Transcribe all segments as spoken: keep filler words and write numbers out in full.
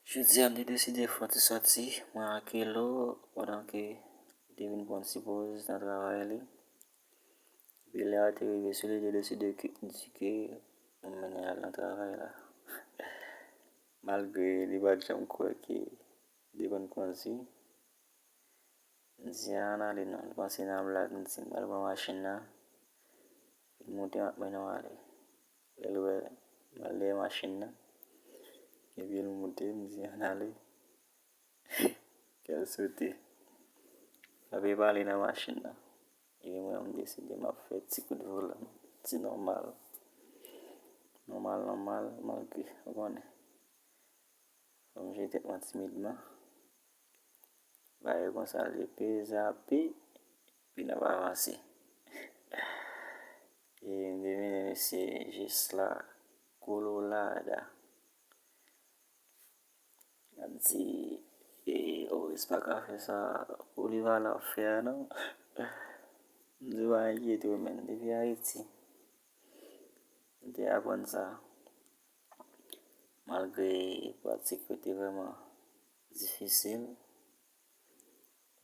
Jodi a, m te deside fè yon ti sòti, mwen ak Elo, pandan ke li te vin pran yon ti poz nan travay li. Epi lè a te rive sou li, li te deside ke, di ke m mennen l al nan travay la. Malgre li pa t janm kwè ke li te konn kondui. M di, "Ann ale non." Li panse nan blag, m di, "M pral pran machin nan." Li moute, m ap mennen w ale. Lè l wè m al dèyè machin nan, epi l moute, m di, "Ann ale." Kè l sote. L ap pale nan machin nan. Epi mwen, m deside m ap fè ti kout volan. Ti nòmal. Nòmal, nòmal, malgre, ou konnen. Fò m jete tèt mwen timidman. Bagay konsa, li peze ape, epi n ap avanse. E m te vini, mesye, jis la, kololada. M ap di, e, Oris pa ka fè sa Olivala ap fè a, non. M di, "Pa enkyete w, menn, depi Ayiti." M te aprann sa. Malgre pratik yo te vrèman difisil,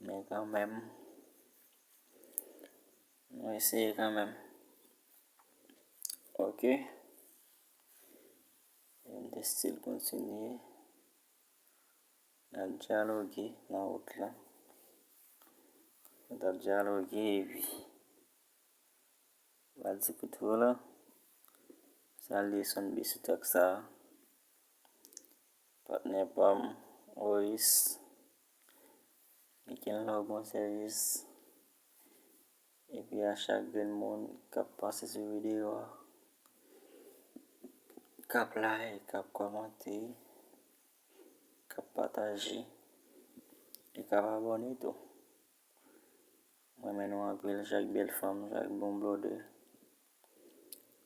men kanmenm, nou eseye kanmenm. Ok. E m te still kontinye. N ap dyaloge nan wout la. Nou t ap dyaloge, epi m pa di kout volan. Salye Sonbi sou trak sa a. Patnè pa m, Oris. Mikenlò, bon sèvis. Epi a chak grenn moun k ap pase sou videyo a, k ap like, k ap kòmante, k ap pataje, e k ap abòne tou. M renmen nou anpil, chak bèl fanm, chak bon blòdè,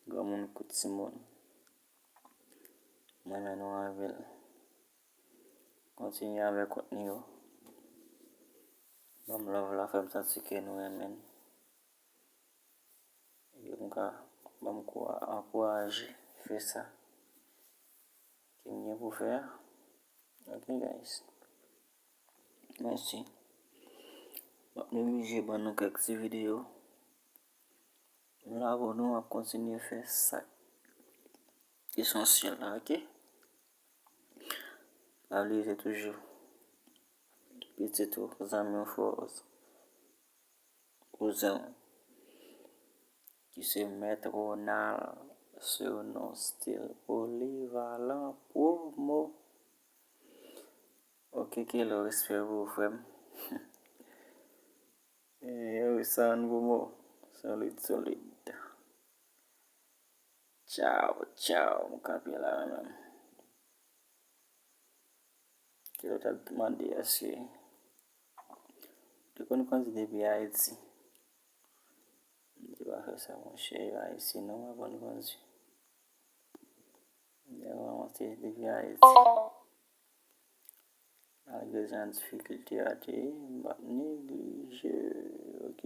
granmoun kou timoun. M renmen nou anpil. Kontinye avè kontni yo. Ban m love la, fè m santi ke nou renmen m. Yo, m ka, ban m kou-, ankouraje fè sa ke m gen pou fè a. Ok, guys. Mèsi. M ap neglije ban nou kèk ti videyo. M la pou nou, m ap kontinye fè sa k esansyèl la, ok? Pa bliye, se toujou pitit ou, zanmi w, frè w, kouzen w, ki se Mèt Ronald, surnom still Polyvalent Promo. Ok, Kelo, respè pou ou, frè m. Eh, yo, sa nouvo mo. Solid, solid. Tchaw, tchaw. M kanpe la, mwen menm. Kè yo t ap mande èske ou te konn kondui depi Ayiti. M di, "Pa fè sa, monchè, yo Ayisyen, non, pa konn kondui." M di, "Mwen, mwen, se depi Ayiti." Malgre jan difikilte a te ye, m p ap neglije, ok?